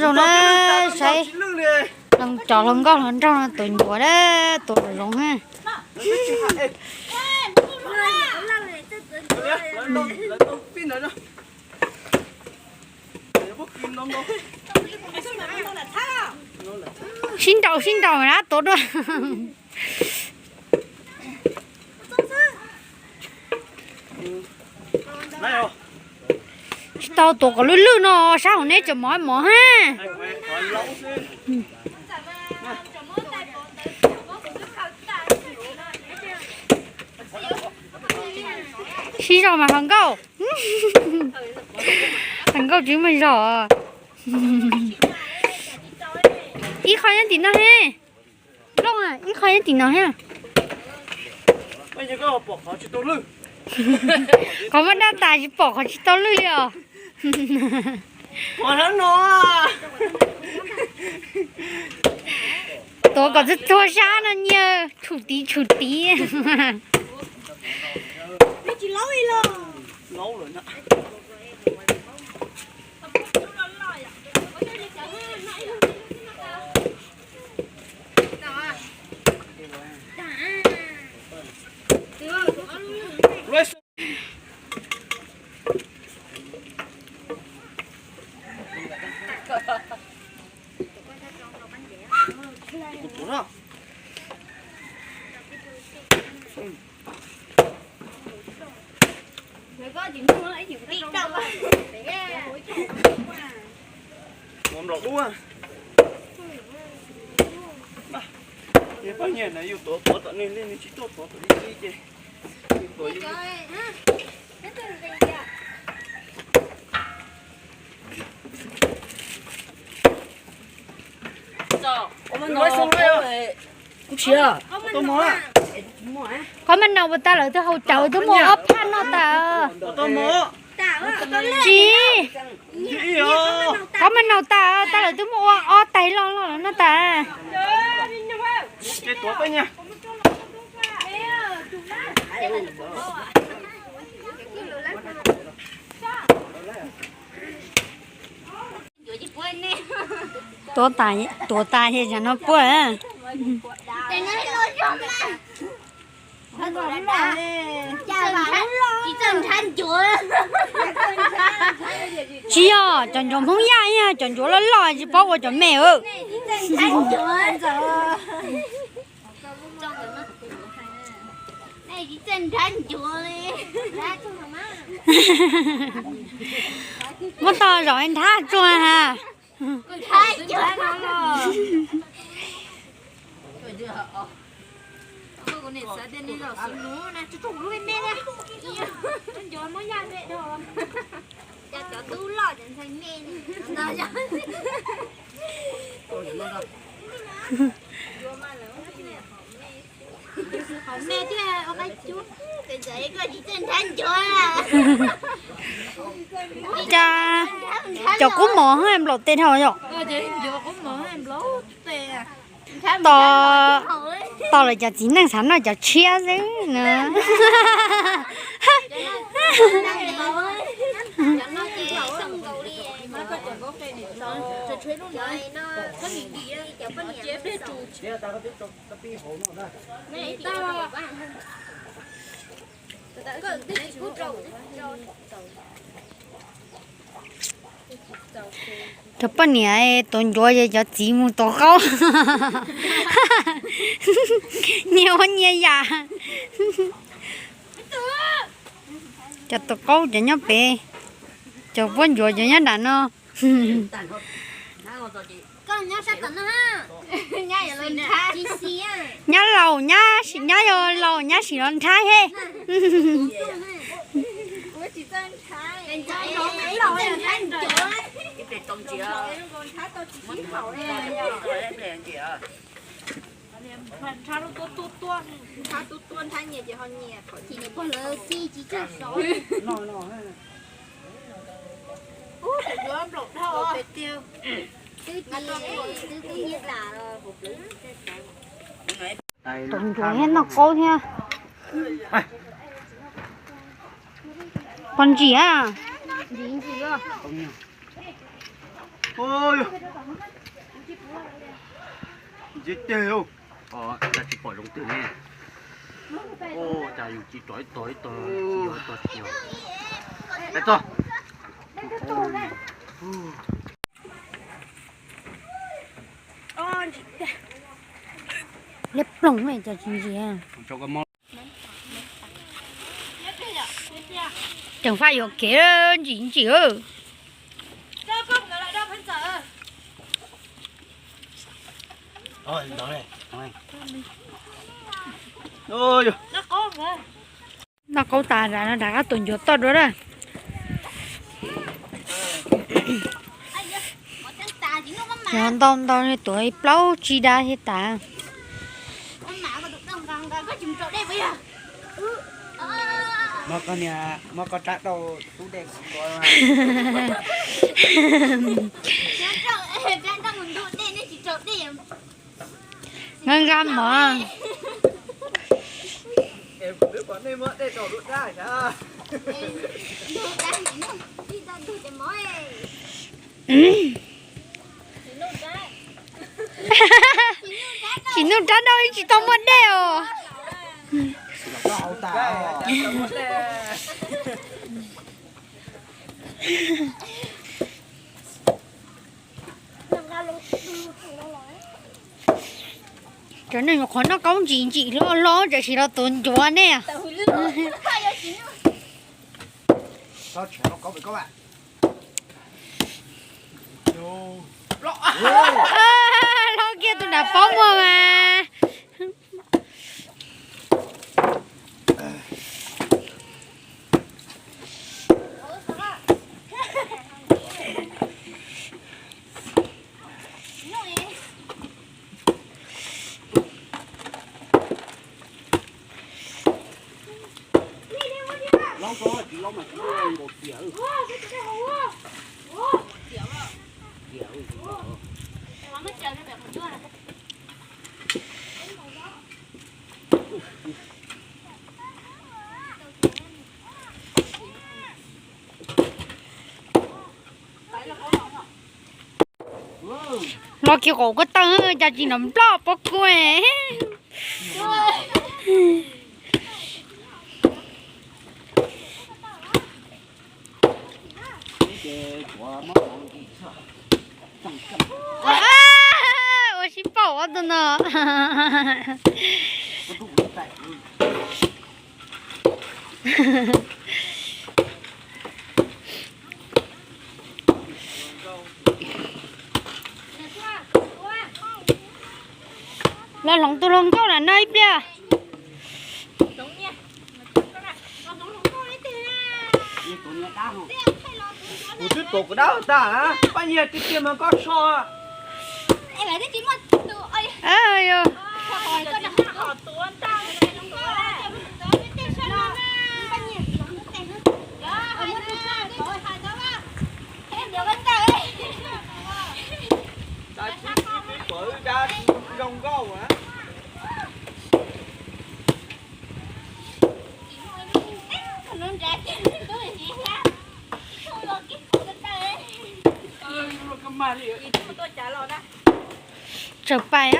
Zoo na, saib cov hluas nkauj hluas nraug no tuav ncuav na, tuav zoov na. Sib nraus sib nraus na tuav dua. Tsis tau tuav kom lwj lwj no, sab hauv neb tseem mov mov ha. Sib zog mas hluas nkauj. Hluas nkauj tsis muaj zog. Ib qho nyob tim no he. Looj, ib qho nyob tim no he. Qhov muaj dab tas tsis pom qhov tsis tau lwj li os. Tuav kom txhua txhua sab no nyias tshum tid tshum tid. Ua nplaum dub. Yog poj niam na yus tuav tuav tom nej li, nej tsis tuaj tuav tom li li ces yus tuav yus. Qhov mas no ua tas lawm twb hau cawv twb muaj ob phaj noj tas. Tsis, qhov mas no tas, tas lawm twb muaj ua ob tais loj loj lawm noj tas. Tuav tas, tuav tas ces tsam no puag. Tsis yog cov ncuav Hmoob Yaj, cov ncuav loj loj tsis paub ua cov me. Muab tog zaum nrhab tsuag ha. Cas cov qub mov nplaum tes dhau yom. Tos, tos lawv cov txiv neej xav noj cov tshiab xwb na. Cov poj niam tuav ncuav ces cov txiv mus tuav qaub. Nyias ua nyias yam. Cov tuav qaub cov nyob pem, cov puab ncuav cov nyob nram no. Nyab laus nyab sim, nyab yog laus nyab sim los nrhab he. Tuav ncuav thiab noj qaub thiab. Pog ntsim a. Ntxim teg, cas tsis pom zoo twg ne. Cas yus tsis rov ib tog ib tog, yus ib tog tsis yog. Txog. Liab ploog cas tsis ntsia. Ceev faj yuam kev ntsim ntsim. Noj qaub tas zam no rov qab tuav ncuav toj dua na. Cov ntau ntau tuav ib plaub tsib dab thiab tas. Nqa nqa mov. Tsis nuj rab dau tsis tau muaj dej os. Cov neeg nyuam qhuav noj qaub ntsim ntsim hlo hlo tsam sis los tuav ncuav ne. Hlob kiag tus nram paub muag mas. Hlob kiag qaum kuj tawg cas tsis nrov nploj pob kua. Ua sib paum ob tug no. Los hloov tus hluas nkauj na noj ib pliag. Kuv twb tuav kuv dab tag, Paj Nyiag tiag tiag mas koj so. Tsawg pais.